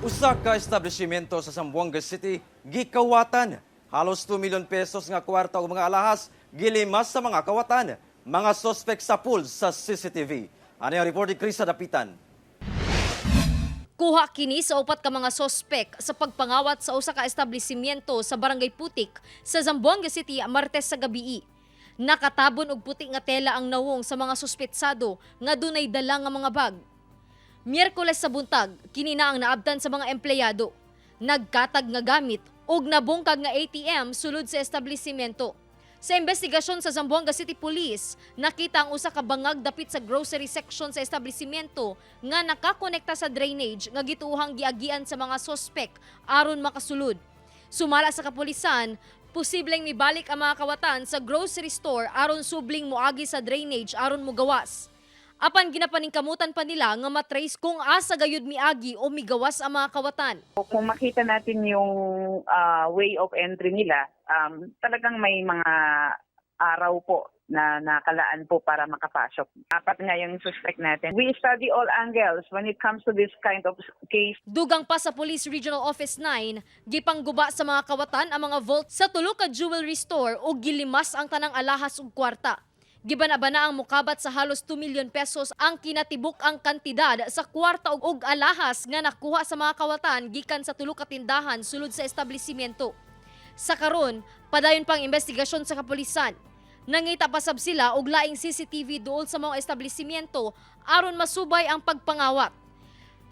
Usa ka establishmento sa Zamboanga City gikawatan. Halos 2 milyon pesos nga kwarta ug mga alahas gilimas sa mga kawatan. Mga sospek sapul sa CCTV. Ani ang report ni Krista Dapitan. Kuha kini sa upat ka mga sospek sa pagpangawat sa usa ka establishmento sa Barangay Putik sa Zamboanga City, Martes sa gabii. Nakatabon og puti nga tela ang nawong sa mga suspetsado nga dunay dala nga mga bag. Miyerkules sa buntag, kini na ang naabtan sa mga empleyado. Nagkatag nga gamit ug nabungkag nga ATM sulod sa establishmento. Sa investigasyon sa Zamboanga City Police, nakita ang usa ka bangag dapit sa grocery section sa establishmento nga nakakonekta sa drainage nga gituohang giagian sa mga sospek aron makasulod. Sumala sa kapulisan, posibleng mibalik ang mga kawatan sa grocery store aron subling moagi sa drainage aron mogawas. Apan ginapaningkamutan pa nila nga matrace kung asa gayud miagi o migawas ang mga kawatan. Kung makita natin yung way of entry nila, talagang may mga araw po na nakalaan po para makapasok. Apat nga yung suspect natin. We study all angles when it comes to this kind of case. Dugang pa sa Police Regional Office 9, gipangguba sa mga kawatan ang mga vault sa tulo ka jewelry store ug gilimas ang tanang alahas ug kwarta. Gibana-bana ang mukabat sa halos 2 milyon pesos ang kinatibuk ang kantidad sa kwarta ug alahas nga nakuha sa mga kawatan gikan sa tulo ka tindahan sulod sa establishmento. Sa karon, padayon pang investigasyon sa kapulisan. Nangita pasab sila og laing CCTV duol sa mga establishmento aron masubay ang pagpangawat.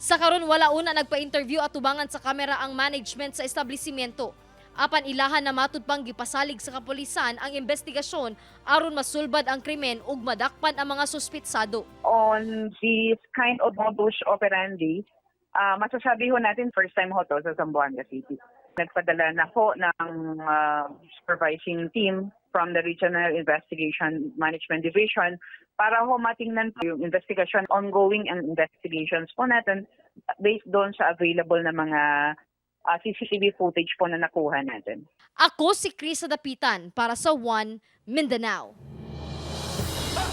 Sa karon, wala una nagpa-interview atubangan sa kamera ang management sa establishmento. Apan ilahan na matud pang gipasalig sa kapulisan ang investigasyon aron masulbad ang krimen ug madakpan ang mga suspitsado. On this kind of modus operandi, masasabi ho natin first time ho to sa Zamboanga City. Nagpadala na ho ng supervising team from the Regional Investigation Management Division para ho matingnan po yung investigation, ongoing and investigations po natin based doon sa available na mga CCTV footage po na nakuha natin. Ako si Krista Dapitan para sa One Mindanao.